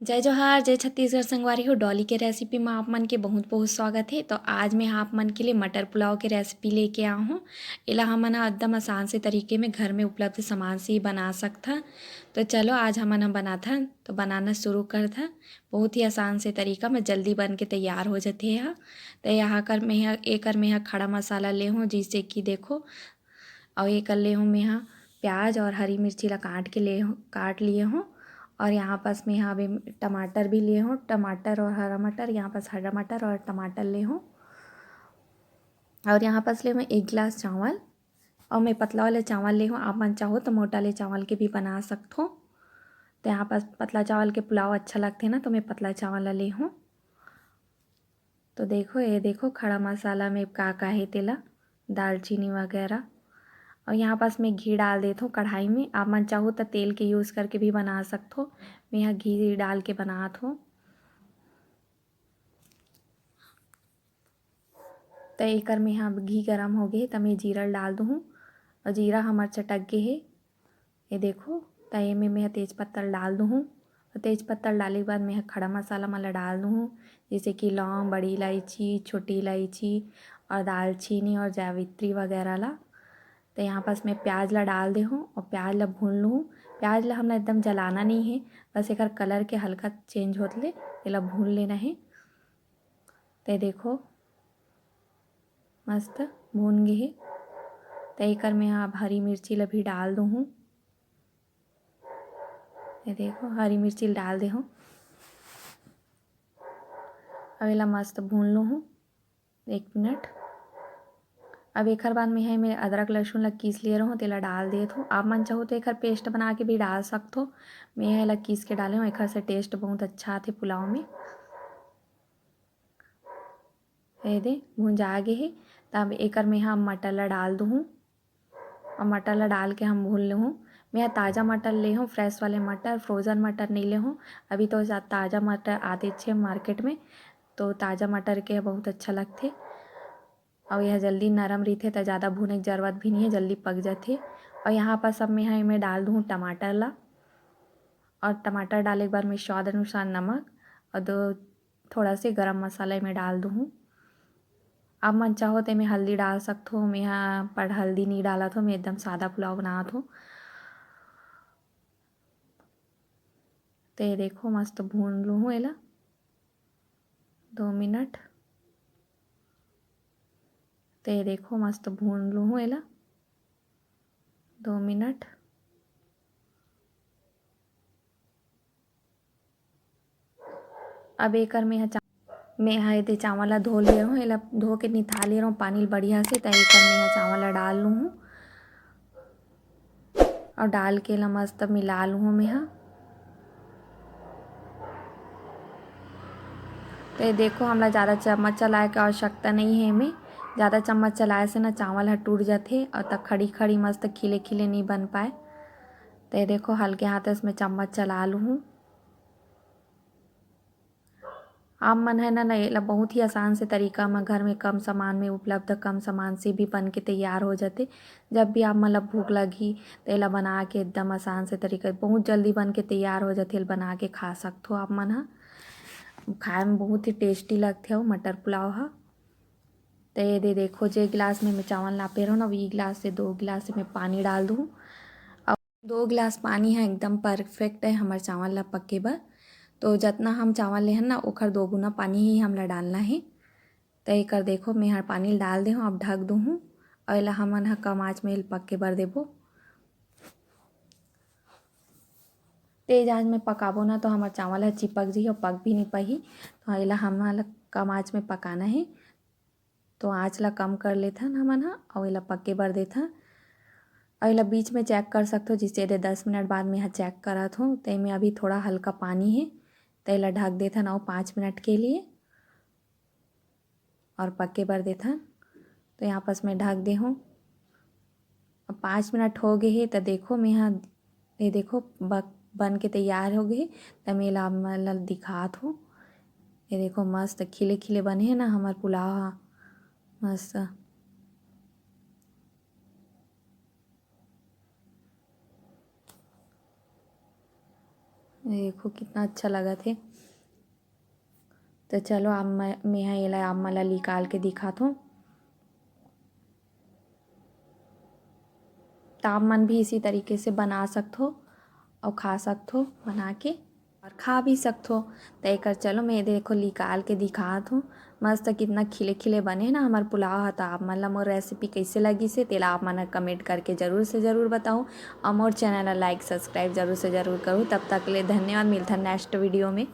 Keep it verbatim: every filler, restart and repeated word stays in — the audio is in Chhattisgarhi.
जय जोहार, जय छत्तीसगढ़ संगवारी हो। डॉली के रेसिपी में आप मन के बहुत बहुत स्वागत हे। तो आज मैं आप मन के लिए मटर पुलाव के रेसिपी लेके आ हूँ। एला हमन ह एकदम आसान से तरीके में घर में उपलब्ध सामान से ही बना सकथन। तो चलो आज हमन ह बनाथन, तो बनाना शुरू करथन। बहुत ही आसान से तरीका में जल्दी बन के तैयार हो जथे ह। तो यहाँ कर मैं ह, एकर मैं ह खड़ा मसाला ले हूँ, जिसे कि देखो, अउ ये कर ले हूँ मैं ह प्याज और हरी मिर्ची ला काट के ले हूँ, काट लिए हूँ। और यहाँ पास मैं ह अभी टमाटर भी लिए हूँ, टमाटर और हरा मटर, यहाँ पास हरा मटर और टमाटर ले हूँ। और यहाँ पास ले हूँ एक गिलास चावल, और मैं पतला वाले चावल ले हूँ। आप मन चाहो तो मोटा ले चावल के भी बना सकथो। तो यहाँ पास पतला चावल के पुलाव अच्छा लगथे ना, तो मैं पतला चावल ला ले हूँ। तो देखो, ये देखो खड़ा मसाला में का का हे तेला, दालचीनी वगैरह। और यहाँ पास मैं घी डाल देत हूँ कढ़ाई में। आप मन चाहो तो तेल के यूज़ करके भी बना सकथो। मैं यहाँ घी डाल के बनात हूँ। तो एकर में यहाँ घी गरम हो गए, तो मैं जीरा डाल दूँ। और जीरा हमार चटक गए हे। ये देखो, त एमे मैं तेज पत्ता ल डाल दूहूँ। और तेज पत्ता ल डाले के बाद मैं ह खड़ा मसाला मन ल डाल दूहूँ, जैसे कि लौंग, बड़ी इलायची, छोटी इलायची और दालचीनी और जावित्री वगैरह ला। तो यहाँ पास मैं प्याज ला डाल दे हूँ और प्याज ला भून लूँ। प्याज ला हमला एकदम जलाना नहीं है, बस एकर कलर के हल्का चेंज होत ले एला भून लेना है। ते देखो, मस्त भून गे हे। त एकर में अब हरी मिर्ची ला भी डाल दूहूँ। ये देखो, हरी मिर्ची ला डाल दे हूँ। अब एला मस्त भून लूहूँ एक मिनट। अब एकर बाद में है, मैं अदरक लहसुन ला कीस लिए रहूँ, तेला डाल देत हूँ। आप मन चाहो तो एकर पेस्ट बना के भी डाल सकथो। मैं एला कीस के डाले हूँ, एकर से टेस्ट बहुत अच्छा आथे पुलाव में। ये दे, भुंजा गे हे। तब एकर में हम मटर ला डाल दूहूँ और मटर ला डाल के हम भून लेहूँ। मैं ताज़ा मटर ले हूँ, फ्रेश वाले मटर, फ्रोजन मटर नहीं ले हूँ। अभी तो जा-, ताज़ा मटर आते छे मार्केट में, तो ताज़ा मटर के बहुत अच्छा लगथे। और यह जल्दी नरम रहिथे, त ज़्यादा भूने के जरूरत भी नहीं है, जल्दी पक जाथे। और यहाँ पर सब में है, मैं डाल दूँ टमाटर ला, और टमाटर डाले के बाद मैं स्वाद अनुसार नमक और दो, थोड़ा से गरम मसाला मैं डाल दूँ। आप मन चाहो तो मैं हल्दी डाल सकथो। मैं यहाँ पर हल्दी नहीं डालत हो, मैं एकदम सादा पुलाव बनात हूँ। तो ये देखो, मस्त भून लूँ एला दो मिनट। तो ये देखो, मस्त भून लूँ एला दो मिनट। अब एकर में ह चा-, मैं ह एदे चावल ला धो ले रहूँ, एला धो के निथा ले रहूँ पानी ल बढ़िया से। त एकर में ह चावल ला डाल लूँ और डाल के एला मस्त मिला लूँ मैं ह। तो ये देखो, हमला ज़्यादा चम्मच चलाए के आवश्यकता नहीं है एमे। ज़्यादा चम्मच चलाए से ना चावल ह टूट जाथे और त खड़ी खड़ी मस्त खिले खिले नहीं बन पाए। तो ये देखो, हल्के हाथ से मैं चम्मच चला लूँ। आप मन है ना, ना, एला बहुत ही आसान से तरीका म घर में कम सामान में उपलब्ध, कम सामान से भी बन के तैयार हो जाथे। जब भी आप मन ला भूख लगही, तो एला बना के एकदम आसान से तरीका, बहुत जल्दी बन के तैयार हो जाथे। एला बना के खा सकथो आप मन ह। खाए में बहुत ही टेस्टी लगथे अउ मटर पुलाव ह। तो ये दे देखो, जे गिलास में मैं चावल नापे रहूँ ना, वही गिलास से दो गिलास से मैं पानी डाल दूँ। दो गिलास पानी ह एकदम परफेक्ट है हमर चावल ला पके बर। तो जतना हम चावल लेहन ना, ओखर दो गुना पानी ही हमला डालना हे। त एकर देखो, मैं ह पानी ल डाल दे हूँ, अब ढक दूँ हूँ। और एला हमन ह कम आँच में पके बर देबो। तेज आँच में पकाबो ना, तो हमर चावल ह चिपक जही और पक भी नहीं पाही। तो एला हमन ल कम आँच में पकाना हे। तो आँच ला कम कर लेथन हमन ह, अउ एला पके बर देथन। अउ एला बीच में चेक कर सकथो, जिसे दे दस मिनट बाद में ह चेक करत हूँ, तो एमे अभी थोड़ा हल्का पानी हे, तो एला ढक देथन अउ पाँच मिनट के लिए और पके बर देथन। तो यहाँ पास मैं ढक दे हूँ। अब पाँच मिनट हो गए हे, तो देखो, मैं ह, ये देखो, बक-, बन के तैयार हो गए हे। त मैं ला, मैं ला दिखात हूँ। ये देखो, मस्त खिले खिले बने हे ना हमर पुलाव ह, मस्त। देखो कितना अच्छा लगत हे। तो चलो, अब मैं, मेहा एला आप मन ला निकाल के दिखात हूँ। तो आप मन भी इसी तरीके से बना सकत हो और खा सकत हो बना के, और खा भी सकत हो। तो एकर चलो, मैं देखो निकाल के दिखात हूँ। मस्त कितना खिले खिले बने हे ना हमर पुलाव ह। तो आप मन ला मोर रेसिपी कैसे लगिस हे, तेला आप मन ह कमेंट करके जरूर से जरूर बताओ, और मोर चैनल ला लाइक सब्सक्राइब जरूर से जरूर करो। तब तक ले धन्यवाद, मिलथन नेक्स्ट वीडियो में।